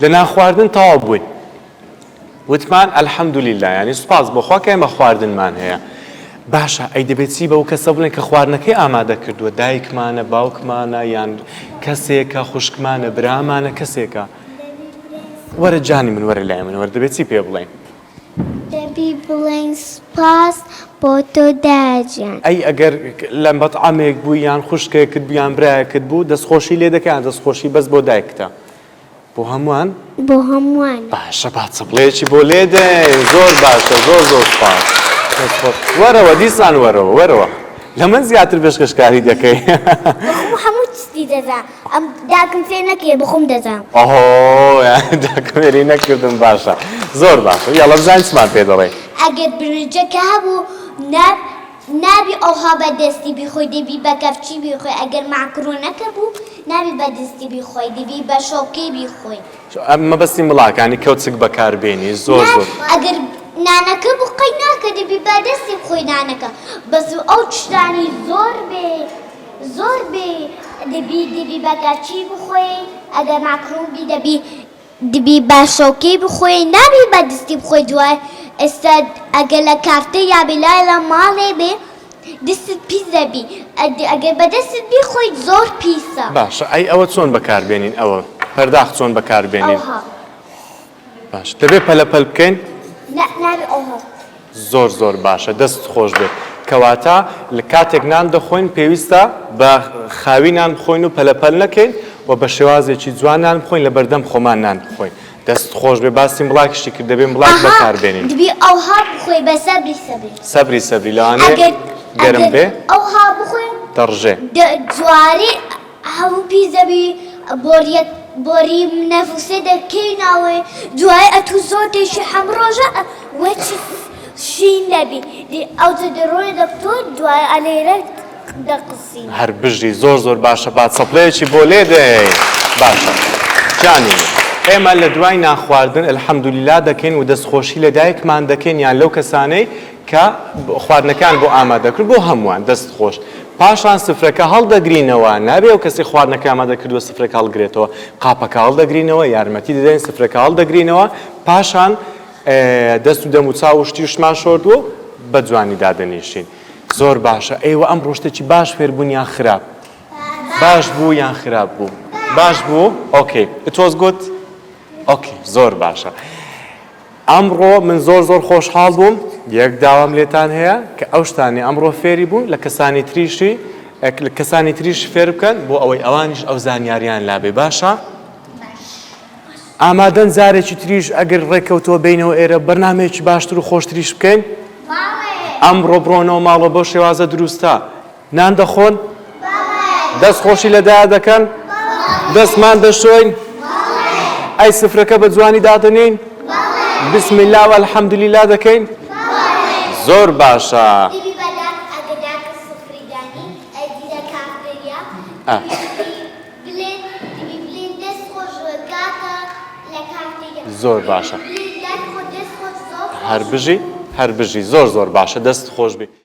لە نان خواردن تەواو بووین وتمان الحمدللە یانی سوپاس بۆ خوا کە ئێمە خواردنمان هەیە باشە ئەی دەبێت چی بەو کەسە بڵێن کە خواردنەکەی ئامادە کردووە دایکمانە باوکمانە یان کەسێکە خوشکمانە برامانە کەسێکە وەرە جانی من وەرە لای من وەرە دەبێت چی پێ بڵێین؟ دەبی بڵێین سوپاس بۆ تۆ دایە گیان. ئەی ئەگەر لە مەتعەمێک بووی یان خوشکێکت بوو یان برایەکت بوو دەستخۆشی لێ دەکەی یان دەستخۆشی بەس بۆ دایکتە؟ بۆ هەمووان؟ بۆ هەمووان. باشە با چەپڵەیەکی بۆ لێدەین زۆر باشە زۆر زۆر سوپاس دەست خۆش وەرەوە دیسان وەرەوە وەرەوە لە من زیاتر پێشکەشکاری دەکەی. بەخۆم هەموو شتی دەزانم ئەم داکم فێر نەکردی بەخۆم دەزانم. ئۆهۆ یانی داکم فێری نەکردم باشە زۆر باشە یاڵا بزانین چمان پێ دەڵێی. ئەگەر برنجەکە هەبوو ناب نابی ئەوها بە دەستی بیخۆی دەبی بە کەفچی بیخۆی ئەگەر مەعکرۆنەکە بوو نابی بە دەستی بیخۆی دەبی بە شۆکەی بیخۆی. مەبەستی مڵاکانی کەوچک بەکار بێنی زۆر زۆر. ئەگەر نانەکە بوو قەی ناکە دەبی بە دەستی بخۆی نانەکە بەس ئەو شتانی زۆر بێ زۆر بێ دەبی دەبی بە کەفچی بخۆی ئەگەر مەعکرۆن بی دەبی دبی بە شەوکەی بخۆی نابی بە دستی بخۆی دوای ئێستا ئەگەر لە کافتریا بی لای لە ماڵێ بێ دستت پیس دەبی ئەگەر بە دەستت بیخۆیت زۆر پیسە. باشە ئەی ئەوە چۆن بەکار بێنین ئەوە پەرداخ چۆن بەکار بێنین؟ ئەوها. باش دەبێ پەلە پەل بکەین؟ نا نابێ ئەوها. زۆر زۆر باشە دەست خۆش بێت کەواتە لە کاتێک نان دەخۆین پێویستە بە خاوی نان بخۆین و پەلە پەل نەکەین و بە شێوازێکی جوان نان بخۆین لە بەردەم خۆمان نان بخۆین دەست خۆش بێ باسی مڵاکیشی کرد دەبێ مڵاک ئەها بەکار بێنین. دبی ئەوها بخۆی بە سەبری سەبری. سەبری سەبری لەوانەیە ئەگەر گەرم ئەگەر بێ ئەوها بخۆی دەڕژێ. دە جواری هەموو پیس دەبی بۆریەک بۆری نەفوسێ دەکەی ناوێ دوای ئەتوو زۆر دێشی هەم ڕۆژە وەچ شین دەبی دی ئەوجە دەڕۆیە دەکتۆر دوای ئەلێرە دەقسین. هەر بژی زۆر زۆر باشە با چەپڵەیەکی بۆ لێدەین باشە جانی من ئێمە لە دوای نان خواردن الحمدللە دەکەین و دەستخۆشی لە دایکمان دەکەین یان لەو کەسانەی کە خواردنەکان بۆ ئامادە کرد بۆ هەمووان دەست خۆش پاشان سفرەکە هەڵدەگرینەوە نابێ ئەو کەسەی خواردنەکە ئامادە کردووە سفرەکە هەڵگرێتەوە قاپەکە هەڵدەگرینەوە یارمەتی دەدەین سفرەکە هەڵدەگرینەوە پاشان دەست و دەم و چاو و شتی شتمان شۆردووە و بە جوانی دادەنیشین زۆر باشە ئێوە ئەم ڕۆشتێکی باش فێربوون یان خراپ باش بوو یان خراپ بوو باش بوو okay it was good okay زۆر باشە ئەمڕۆ من زۆر زۆر خۆشحاڵ بووم یەک داوام لێتان هەیە کە ئەو شتانەی ئەمڕۆ فێری بوون لە کەسانی تریشی کەسانی تریش فێر بکەن بۆ ئەوەی ئەوانیش ئەو زانیاریان لابێ باشە ئامادەن جارێکی تریش ئەگەر ڕێککەوتەوە بینەوە ئێرە بەرنمەیەکی باشتر و خۆشتریش بکەین ئەمڕۆ بڕۆنەوە ماڵەوە بەو شێوازە دروستە نان دەخۆن؟ دەست خۆشی لە دایە دەکەن؟ دەستمان دەشۆین؟ ئەی سفرەکە بە جوانی دادەنێین؟ بسم الله و الحمدلله دەکەین؟ زۆر باشە. زۆر باشە. هەر بژی هەر بژی زۆر زۆر باشە دەست خۆش بی.